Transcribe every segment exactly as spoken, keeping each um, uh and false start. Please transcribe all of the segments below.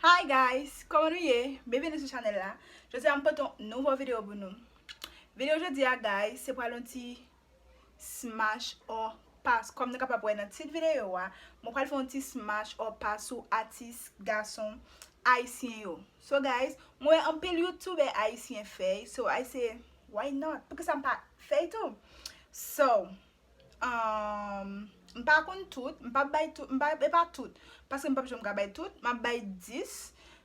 Hi guys, kòman nou ye? Byenveni sou chanèl la. Jodi a m pote yon nouvo videyo pou nou. Videyo jodi a guys, se pral yon ti smash or pass. Kòm nou kapab wè nan tit videyo a, mwen pral fè yon ti smash or pass sou atis gason ayisyen yo. So guys, mwen wè anpil youtubè ayisyen fè, so I say, why not? Poukisa m pa fè tou? So, um, m pa konn tout, m pa bay tout, m pa, e pa tout. Paske m p ap janm ka bay tout, m ap bay dis.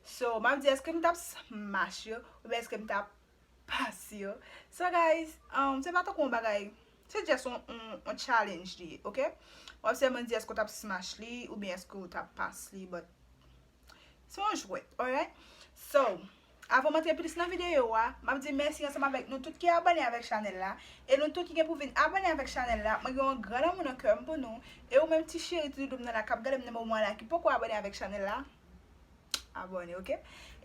So, m ap di èske m t ap smash yo, oubyen èske m t ap pass yo. So guys, um, se pa tankou yon bagay, se just yon, yon, yon challenge li ye, ok? W ap sèlman di èske w t ap smash li, oubyen èske w t ap pass li, but se yon jwèt, alright? So, avan m antre plis nan videyo a, m ap di mèsi ansanm avèk nou tout ki abòne avèk chanèl la, e nou tout ki gen pou vin abòne avèk chanèl la, mwen gen yon gran lanmou nan kè m pou nou, e ou menm ti cheri ti doudou m nan la k ap gade m nan moman la ki poko abòne avèk chanèl la, abòne, ok?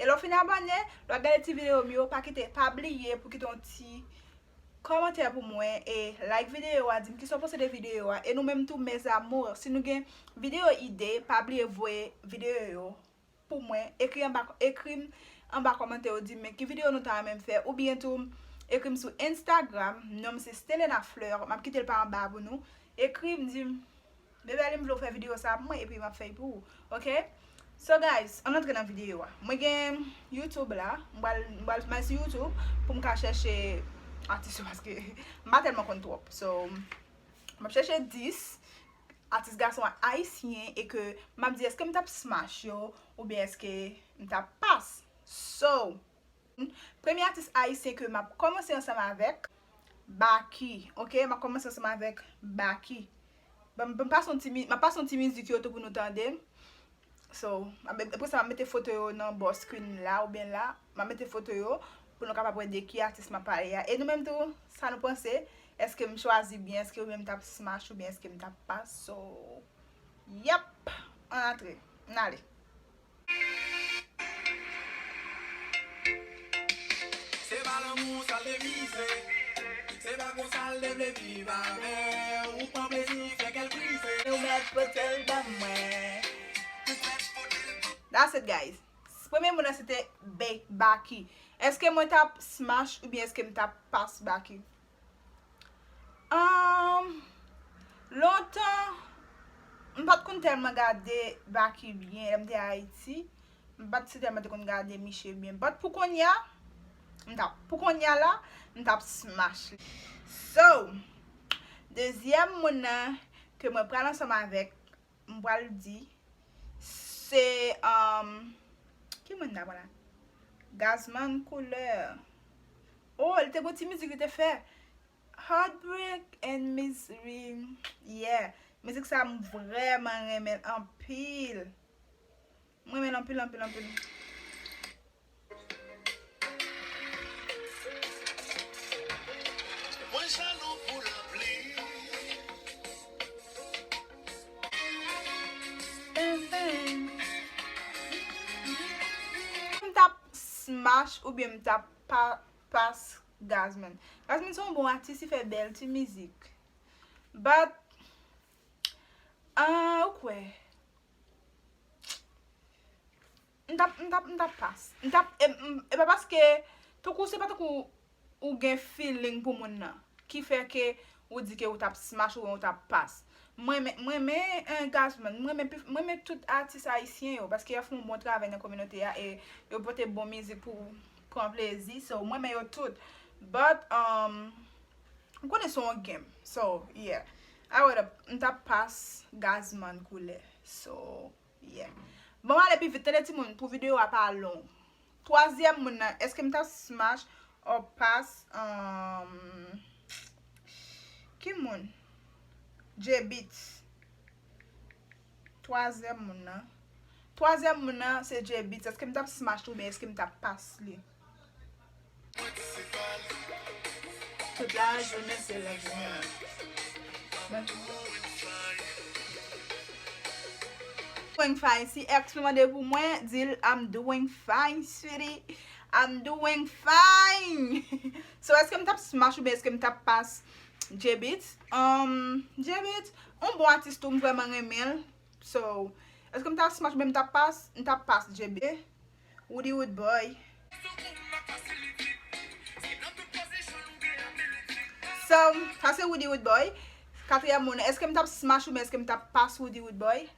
E lè w fin abòne, lè w ap gade ti videyo m yo, pa kite, pa bliye pou kite yon ti kòmantè pou mwen e like videyo a, di m kisa w panse de videyo a. E nou menm tou, mes amours, si nou gen videyo ide, pa bliye voye videyo yo pou mwen. Ekri anba, ekri m anba kòmantè yo, di m men ki videyo nou ta renmen m fè, oubyen tou ekri m sou Instagram, non m se Stelena Fleur, m ap kite l pa anba pou nou. Ekri m, di m, Bebe, li m vle w fè videyo sa pou mwen, epi m ap fè l pou ou. Ok? So, guys, ann antre nan videyo a. Mwen gen YouTube la. M pral, m pral, m pral sou YouTube pou m ka chèche atis yo, paske m pa tèlman konn twòp. So, m ap chèche dis atis gason ayisyen e ke m ap di èske m t ap smash yo oubyen èske m t ap pass. So, Premye atis ayisyen ke m ap kòmanse ansanm avèk, Baky. Ok, m ap kòmanse ansanm avèk Baky. Ban m, ban m pase yon ti mi-, m ap pase yon ti mizik yo tou pou nou tande. So, ap-, apre sa, m ap mete foto yo nan bò screen la oubyen la. M ap mete foto yo pou nou kapab wè de ki atis m ap pale a. E nou menm tou, sa nou panse? Èske m chwazi byen? Èske ou menm t ap smash oubyen èske m t ap pass? So, yep, ann antre, ann ale. Se pa lanmou sa l te vize. Se pa konsa l te vle viv avè w. Ou pran plezi, fè kè l brize. Ou mèt pote l ban mwen. That's it, guys. Premye moun nan se te Be-, Baky. Èske mwen t ap smash oubyen èske m t ap pass Baky? Ahn, lontan, m pa t konn tèlman gade Baky byen lè m te Ayiti. M pa t si tèlman te konn gade misye byen. But pou kounye a, m t ap, pou kounye a la, m t ap smash li. So, dezyèm moun nan ke mwen pral ansanm avèk, m pral di, se, um, ki moun nan pran la? Gazman Couleur. Oh, li te gon ti mizik li te fè. Heartbreak and Misery. Yeah. Mizik sa m vrèman renmen l anpil. M renmen l anpil, anpil, anpil. Mwen jalou pou lapli. M t ap smash oubyen m t ap pa, pass Gazman. Gazman se yon bon atis, li fè bèl ti mizik. But, ah, ou kwè? M t ap, m t ap, m t ap pass. M t ap, e, m, e pa paske, tankou, se pa tankou ou gen feeling pou moun nan, ki fè ke ou di ke ou t ap smash oubyen ou t ap pass. Mwen, mwen, mwen renmen, eh, Gazman, mwen renmen pi, mwen renmen tout atis ayisyen yo, paske y ap fè yon bon travay nan kominote a, e yo pote bon mizik pou pran plezi, so, mwen renmen yo tout. But, um, m konnen se yon game, so, yeah. I would have, m t ap pass Gazman Couleur, so, yeah. Bon, m ale pi vit, tande timoun, pou videyo a pa long. Twazyèm moun nan, èske m t ap smash or pass, um, ki moun? J-Beatz. Twazyèm moun nan. Twazyèm moun nan, se J-Beatz. Èske m t ap smash li oubyen èske m t ap pass li? Tout lajounen se lajounen. Doing fine. Si ex mwen mande pou mwen, di l, "I'm doing fine, sweetie. I'm doing fine." So, èske m t ap smash oubyen èske m t ap pass J-Beatz? Um, J-Beatz, yon bon atis tou, m vrèman renmen l. So, Èske m t ap smash oubyen m t ap pass? M t ap pass, J B. Woody Wood Boy. So, sa se Woody Wood Boy. Katriyèm moun, èske m t ap smash oubyen èske m t ap pass Woody Wood Boy?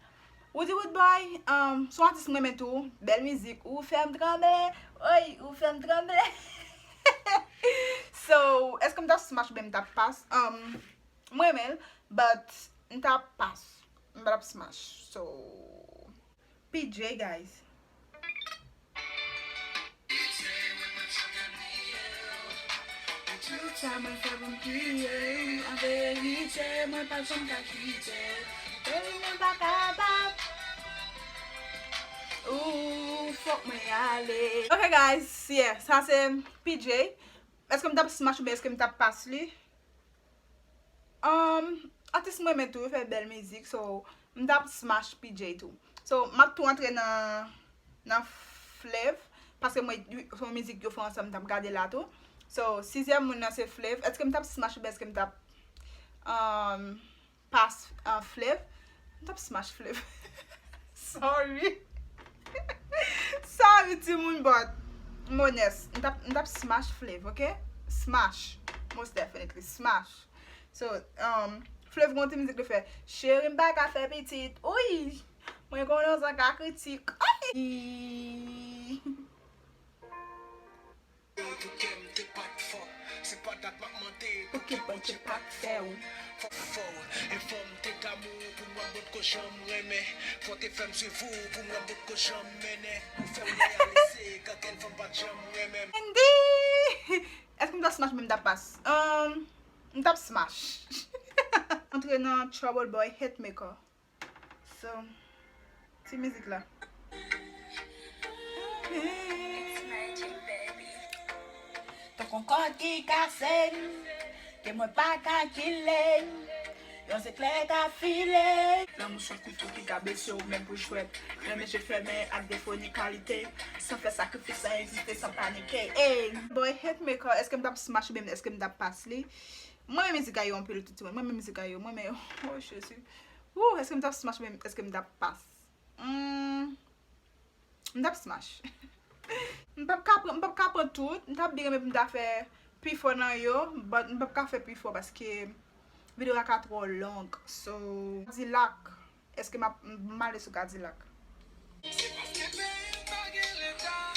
Woody Wood Boy, um, se yon atis m renmen tou. Bèl mizik. Ou fè m tranble. Oy, ou fè m tranble. So, èske m t ap smash oubyen m t ap pass? Um, m renmen l, but m t ap pass. M pa t ap smash. So, P J, guys. Tout sa mwen fè pou m kriye, an verite, mwen pa janm ka kite. Baby, mwen pa kapab. Ooh, fòk mwen ale. Ok, guys, yeah, sa se P J. Èske m t ap smash oubyen èske m t ap pass li? Um, atis m renmen tou, yo fè bèl mizik, so m t ap smash P J tou. So, m ap tou antre nan, nan Flav, paske mwen, se yon mizik yo fè ansanm, m t ap gade la tou. So, sizyèm moun nan se Flav. Èske m t ap smash oubyen èske m t ap, um, pass, uh, Flav? M t ap smash Flav. Sorry. Sorry, timoun, but m onès. M t ap, m t ap smash Flav, ok? Smash. Most definitely. Smash. So, um, Flav gon ti mizik li fè, cheri m pa ka fè pitit. Uy! Mwen konnen w san ka kritik. Ay! Pou kè m te pa t fò, se pa dat m ap mande pou ki Bondye pa t fè w. Fò, fò, e fò m te damou pou m wè m potko janm renmen. Fò te fè m swiv ou pou m wè m potko janm mennen. Ou fè w reyalize k ankenn fanm pa t janm renmen m. Andy! Èske m t ap smash oubyen m t ap pass? Um, m t ap smash. Antre nan Trouble Boy Hitmaker. So, ti mizik la. Tankou yon kòd ki kase, ke mwen pa ka kile, yon zeklè ka file. Lanmou se yon kouto ki ka blese ou menm pou jwèt. Renmen je fèmen ak defo ni kalite, san fè sakrifis, san ezite, san panike. Ey! Boy Hitmaker, èske m t ap smash oubyen èske m t ap pass li? Mwen renmen mizik a yo anpil, tout timoun. Mwen renmen mizik a yo. Mwen renmen yo. Oh, Jezi. Woo, èske m t ap smash oubyen èske m t ap pass? Hmm, m t ap smash. M p ap ka pran, m p ap ka pran tout. M t ap byen renmen pou m ta fè pi fò nan yo, but m p ap ka fè pi fò paske videyo a ka twò long. So, Kadilak. Èske m ap, m ale sou Kadilak?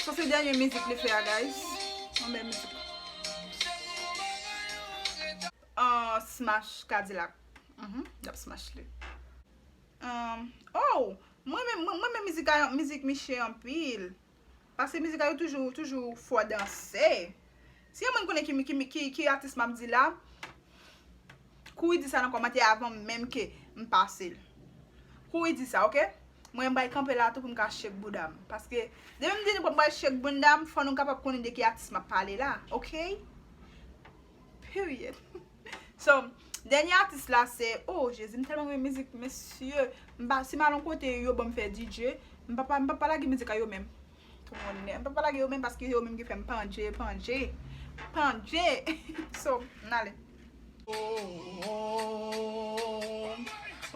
Sa se dènye mizik li fè a, guys. Yon bèl mizik. Ah, smash Kadilak. Mhm, y ap smash li. Um, oh, mwen renmen, mwen, mwen renmen mizik a, mizik Miche anpil. Paske mizik a yo toujou, toujou fò danse. Si yon moun konnen ki, ki, ki, ki atis m ap di la, kouri di sa nan kòmantè avan menm ke m pase l. Kouri di sa, ok? Mwen, m pral kanpe la tou pou m ka shake bouda m. Paske, depi m di nou pou m pral shake bouda m, fò nou kapab konnen de ki atis m ap pale la, ok? Period. So, dènye atis la se, oh, Jezi, m tèlman renmen mizik, mesye. M pa, si m al yon kote, yo ban m fè D J, m pa, pa, m pa, pa lage mizik a yo menm. Tonnè, m pa, pa lage yo menm paske yo menm ki fè m pandje, pandje, pandje. So, n ale. Oh, oh,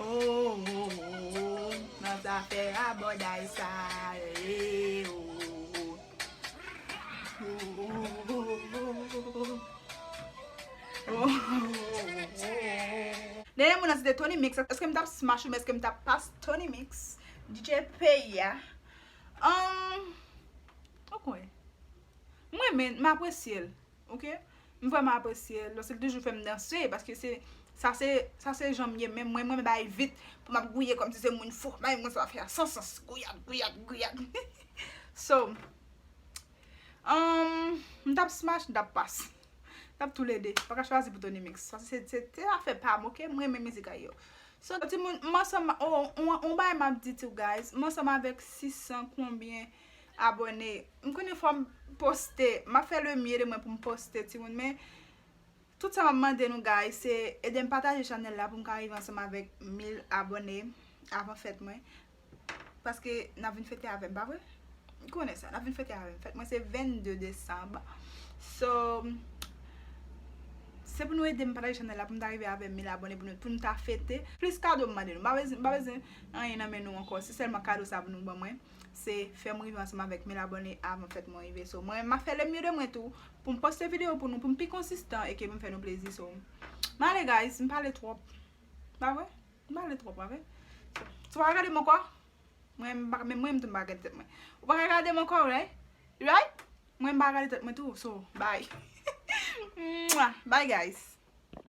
oh, oh, oh, nan zafè rabòday sa, eh, oh, oh. Dènye moun nan se te Tony Mix. Èske m t ap smash ou, men èske m t ap pass Tony Mix? D J peyi a. Um, ok. Mwen, men, m apresye l. Ok? M vrèman apresye l. Paske l toujou fè m danse. Paske se, sa se, sa se jan m ye. Men mwen, mwen, mwen bay vit pou m ap gouye kòmsi se moun fou. Bay mwen sa fè a san sans. Gouyad, gouyad, gouyad. So, Um, m t ap smash, m t ap pass. M t ap toulede. Pa ka chwazi pou Tony Mix. Sa se, se, se afè pa m, ok? Mwen renmen mizik a yo. So, timoun, m ansanm, oh, on, on bagay m ap di tou, guys. M ansanm avèk sis san konbyen abòne. M konnen fò m poste. M ap fè le mieux de mwen pou m poste, timoun, men tout sa m ap mande nou, guys, se ede m pataje chanèl la pou m ka rive ansanm avèk mil abòne avan fèt mwen. Paske n ap vin fete avè m, pa vre? Ou konnen sa, n ap vin fete avè m. Fèt mwen se vennde desanm. So, Se pou nou ede m pataje chanèl la, pou m ta rive avè mil abòne, pou nou, pou nou ta fete. Plis kado m mande nou. M pa bezwen, m pa bezwen anyen nan men nou ankò. Se sèlman kado sa pou nou ban mwen. Se fè m rive ansanm avèk mil abòne avan fèt mwen rive. So, mwen, m ap fè le mieux de mwen tou, pou m poste videyo pou nou, pou m pi konsistan e ke pou m fè nou plezi. So, m ale, guys, m pale twòp. Pa vre? M pale twòp, pa vre? So, si w pa gade m ankò, mwen, m pa, men mwen, m tou, m pa gade tèt mwen. Ou pa ka gade m ankò, right? Right? Mwen, m pa gade tèt mwen tou. So, bye. Mwah. Bye, guys.